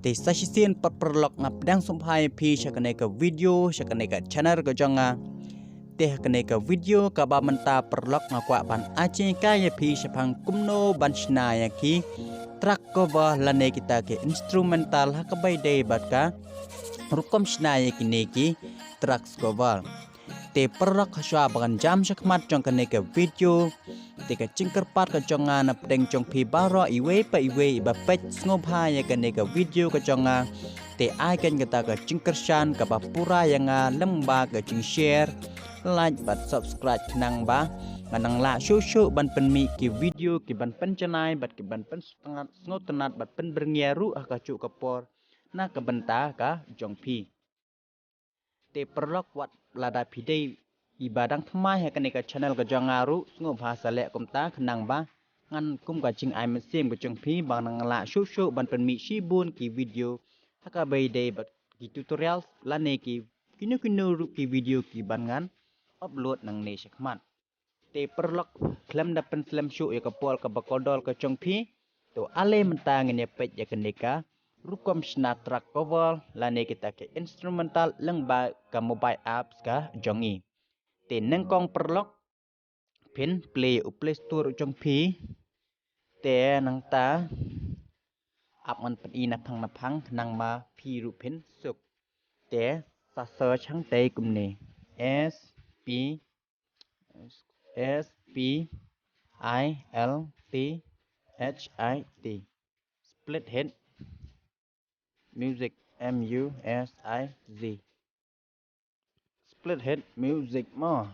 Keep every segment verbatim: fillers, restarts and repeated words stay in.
Te sa shisien pat paralok nga pdiang sngewbha ïa phi sha kane ka video, sha kane ka channel ka jong nga. Te ha kane ka video kaba mynta paralok nga kwah ban ai jinghikai ïa phi shaphang kumno ban shna ïa ki track cover lane kita ki instrumental ha kaba ïadei bad ka rukom shna ïa kine ki tracks cover. Te paralok, hashwa ba ngan jam shakhmat jong kane ka video, te ka jingkyrpad ka jong nga na pdeng jong phi baroh iwei pa iwei iba peit sngewbha ïa kane ka video ka jong nga, te ai keiñ kata ka jingkyrshan kaba pura ïa nga lyngba ka jingshare, like bad subscribe khnang ba ngan nang lah shuh shuh ban pynmih ki video kiban pynjanai bad kiban pynsngewtynnat, sngewtynnat bad pynbyrngia ruh ha kajuh ka por na ka bynta ka jong phi. Te paralok, wat lada phi dei iba dang thymmai ha kane ka channel ka jong nga ruh, sngewbha sa leh kumta khnang ba ngan kum ka jingai mynsiem ka jong phi ba ngan nang lah shuh shuh ban pynmih shibun ki video ha kaba ïadei bad ki tutorials lane ki kino kino ruh ki video kiban ngan upload nangne shakhmat. Te paralok, khlem da pynslem shuh ïa ka por kaba kordor ka jong phi, to ale mynta ngin ïa peit ïa kane ka rukom shna track cover lane kita ki instrumental lyngba ka mobile apps ka jong ngi. Te nyngkong paralok, phin plie u Play Store u jong phi. Te nangta app ngan pyni naphang naphang khnang ba phi ruh phin suk. Te sa search hangtei kumne: S P S P I L T H I T. Split Head Music, M U S I Z. Split Head Music mo.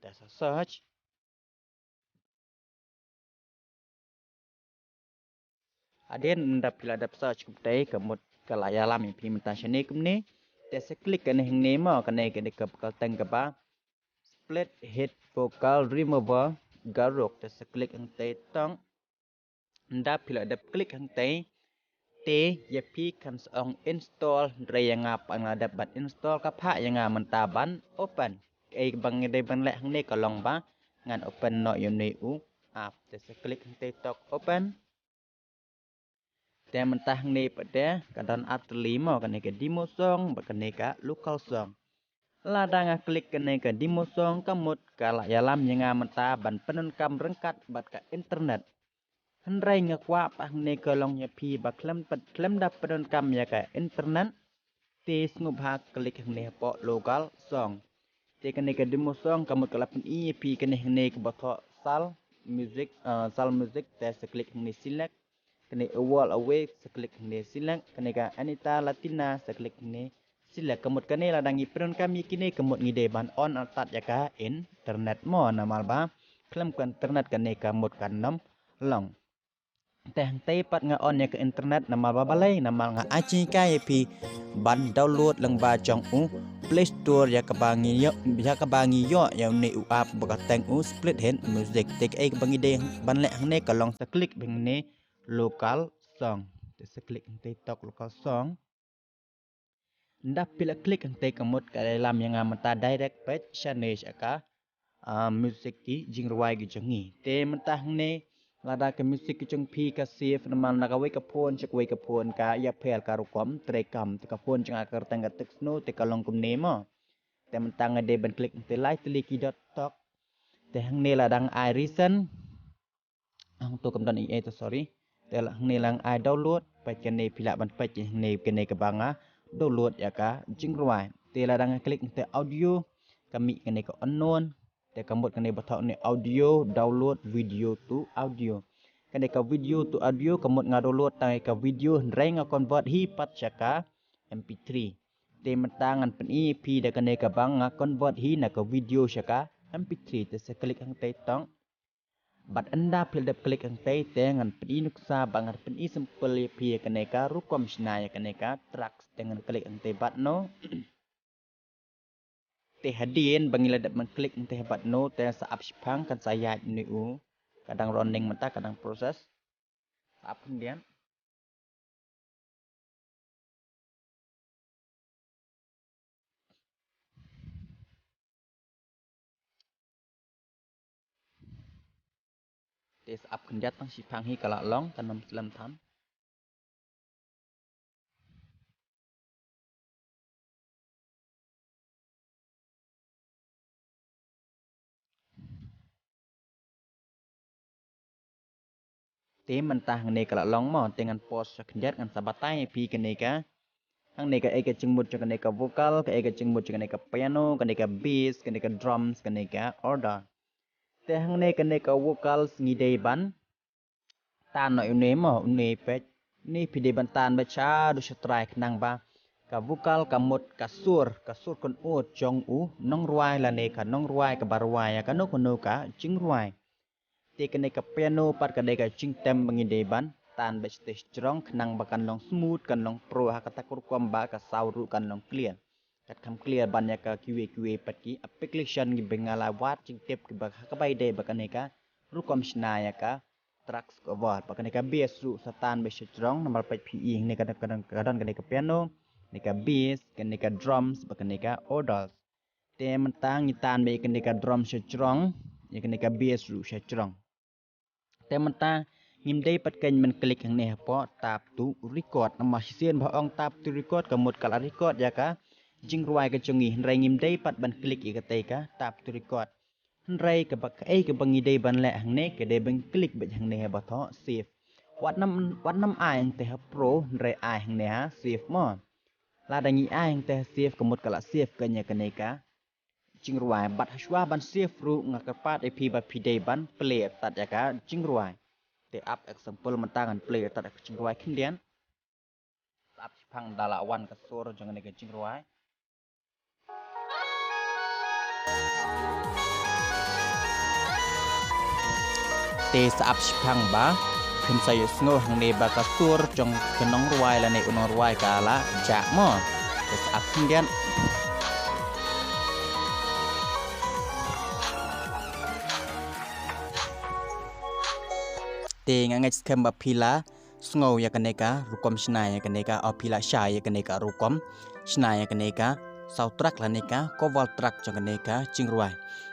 Te sa search. Hadien ynda phi la dep search kumtei, ka mut ka la ïalam ïa phi mynta shane kumne. Te sa click kane hangne mo, kane, kane ka kyrteng kaba Split Head Vocal Remover Garuk. Te sa click hangtei tong. Ynda phi la dep click hangtei, te ïa phi kan sa ong install, hynrei ïa nga pat nga la dep ban install, ka phah ïa nga mynta ban open. Kaei ba ngi dei ban leh hangne ka long ba ngan open noh ïa une u app. Te sa click hangtei tok open. Te mynta hangne pat te ka don ar tylli mo, kane ka demo song bad kane ka local song. Lada nga click kane ka demo song, ka mut ka la ïalam ïa nga mynta ban pyndonkam ryngkat bad ka internet. Hynrei nga kwah pat hangne ka long ïa phi ba khlem pat, khlem da pyndonkam ïa ka internet, te sngewbha click hangne hapoh local song. Te kane ka demo song, ka mut ka la pyni ïa phi kane hangne kaba thoh Sal Music, ah, Sal Music. Te sa click hangne select. Kane A World Away, sa click hangne select. Kane ka Anita Latina, sa click hangne select. Ka mut kane lada ngi pyndonkam ïa kine, ka mut ngi dei ban on artat ïa ka internet mo, namar ba khlem ka internet kane ka mut kan nym long. Te hangtei pat nga on ïa ka internet, namar ba balei, namar nga ai jinghikai ïa phi ban download lyngba jong u Play Store ïa kaba ngi ïoh, ïa kaba ngi ïoh ïa une u app ba kyrteng u Split Head Music. Te kaei kaba ngi dei ban leh hangne, ka long sa click bad hangne local song. Te sa click hangtei tok local song. Ynda phi la click hangtei, ka mut ka la ïalam ïa nga mynta direct peit shane sha ka, ah, music ki jingrwai ki jong ngi. Te mynta hangne lada ka music ki jong phi ka save namar na kawei ka phone sha kawei ka phone ka ïapher ka rukom treikam. Te ka phone jong nga ka kyrteng ka Tecno, te ka long kumne mo. Te mynta nga dei ban click hangtei lai tylli ki dot tok. Te hangne la dang ai recent. Hangto kam don ei ei te, sorry. Te la hangne la dang ai download, peit kane, phi lah ban peit hangne kane kaba nga download ïa ka jingrwai. Te la dang click hangtei audio, ka mih kane ka unknown. Te ka mut kane ba thoh ne audio, download video to audio. Kane ka video to audio, ka mut nga download tang ïa ka video, hynrei nga convert hi pat sha ka M P three. Te mynta ngan pyni ïa phi da kane kaba nga convert hi na ka video sha ka M P three. Te sa click hangtei tong. Bad ynda phi la dep click hangtei, te ngan pyni nuksa bad ngan pyni sample ïa phi ïa kane ka rukom shna ïa kane ka tracks. Te ngan click hangtei bad no. Te hadien ba ngi la dep ban click hangtei bad no, te sa ap shiphang, kan sa ïaid ne u. Ka dang running mynta, ka dang process. Sa ap khyndiat. Te sa ap khyndiat tang shiphang hi ka la long, kan ym slem than. Te mynta hangne ka la long mo, te ngan pause sha khyndiat, ngan sa batai ïa phi kane ka. Hangne kaei ka jingmut jong kane ka vocal, kaei ka jingmut jong kane ka piano, kane ka bass, kane ka drums, kane ka organ. Te hangne kane ka vocals ngi dei ban tan noh ïa une mo, une peit. Une phi dei ban tan beit shaduh shatrai khnang ba ka vocal ka mut ka sur, ka sur kynud jong u nongrwai lane ka nongrwai kaba rwai ïa kano kano ka jingrwai. Te kane ka piano pat ka dei ka jingtem ba ngi dei ban tan beit shatei shajrong khnang ba kan long smooth, kan long pro, ha kata ka rukom ba ka sound ruh kan long clear. Kat kham clear ban ïa ka kiwei kiwei pat ki application kiba nga la wad jingtip kiba ha kaba ïadei bad kane ka rukom shna ïa ka tracks cover. Bad kane ka bass ruh sa tan beit sha jrong, namar peit phi i hangne ka don, ka don, ka don kane ka piano, kane ka bass, kane ka drums bad kane ka organs. Te mynta ngi tan beit kane ka drum sha jrong, ïa kane ka bass ruh sha jrong. Te mynta ngim dei pat kein ban klik hangne hapoh tap to record. Namar shisien ba ong tap to record ka mut ka la record ïa ka jingrwai ka jong ngi, hynrei ngim dei pat ban klik ïa katei ka tap to record. Hynrei kaba, kaei kaba ngi dei ban leh hangne ka dei ban klik beit hangne ha ba thoh save. Wat nym, wat nym ai hangtei ha pro, hynrei ai hangne ha save mo. Lada ngi ai hangtei ha save ka mut ka la save kein ïa kane ka jingrwai. Bad hashwa ban save ruh nga kyrpad ïa phi ba phi dei ban play tad ïa ka jingrwai. Te ap example mynta ngan play tad ïa ka jingrwai khyndiat. Sa ap shiphang da la wan ka sur jong kane ka jingrwai. Te sa ap shiphang ba phin sa ïohsngew hangne ba ka sur jong ka nongrwai lane u nongrwai ka la jah mo. Te sa ap khyndiat. Te nga ngeit skhem ba phi la sngew ïa kane ka rukom shna ïa kane ka, o phi la shai ïa kane ka rukom shna ïa kane ka sound track lane ka cover track jong kane ka jingrwai.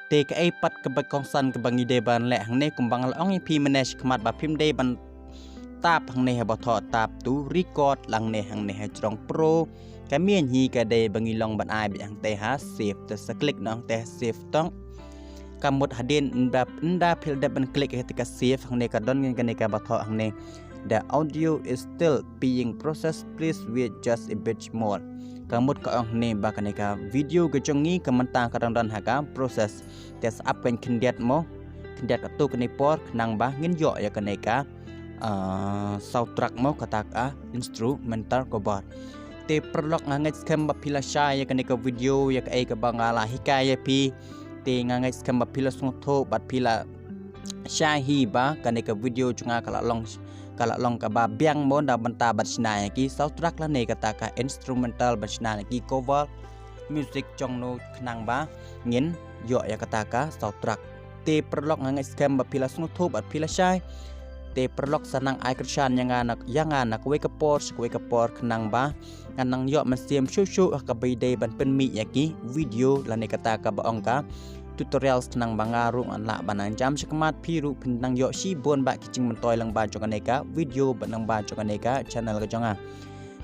Te kaei pat kaba kongsan kaba ngi dei ban leh hangne, kumba nga la ong ïa phi mynne shakhmat ba phim dei ban tap hangne ha ba thoh tap to record, la hangne, hangne ha jrong pro. Ka main hi ka dei ba ngi long ban ai beit hangtei ha save. Te sa klik noh hangtei ha save tong. Ka mut hadien ynda, ynda phi la dep ban klik ïa katei ka save, hangne ka don kane ka ba thoh hangne, "The audio is still being processed, please wait just a bit more." Ka mut ka ong hangne ba kane ka video ka jong ngi ka mynta ka dang don ha ka process. Te sa ap kein khyndiat mo, khyndiat katto katne por khnang ba ngin ïoh ïa kane ka, ah, sound track mo, kata ka instrumental cover. Te paralok, nga ngeit skhem ba phi la shai ïa kane ka video, ïa kaei kaba nga la hikai ïa phi. Te nga ngeit skhem ba phi la sngewthuh bad phi la shai hi ba kane ka video jong nga ka la long, ka la long kaba biang mo na bynta ban shna ïa ki sound track lane kata ka instrumental ban shna ïa ki cover music jong no khnang ba ngin ïoh ïa kata ka sound track. Te paralok, nga ngeit skhem ba phi la sngewthuh bad phi la shai. Te paralok, sa nang ai kyrshan ïa nga na, ïa nga na kawei ka por sha kawei ka por khnang ba ngan nang ïoh mynsiem shuh shuh ha kaba ïadei ban pynmih ïa ki video lane kata kaba ong ka tutorials khnang ba nga ruh ngan lah ban nang jam shakhmat, phi ruh phin nang ïoh shibun bad ki jingmyntoi lyngba jong kane ka video bad lyngba jong kane ka channel ka jong nga.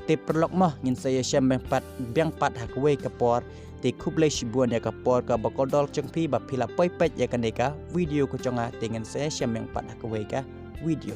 Te paralok mo, ngin sa ïashem biang pat, biang pat ha kawei ka por. Te khublei shibun ïa ka por kaba kordor jong phi ba phi la poi peit ïa kane ka video ka jong nga. Te ngin sa ïashem biang pat ha kawei ka video.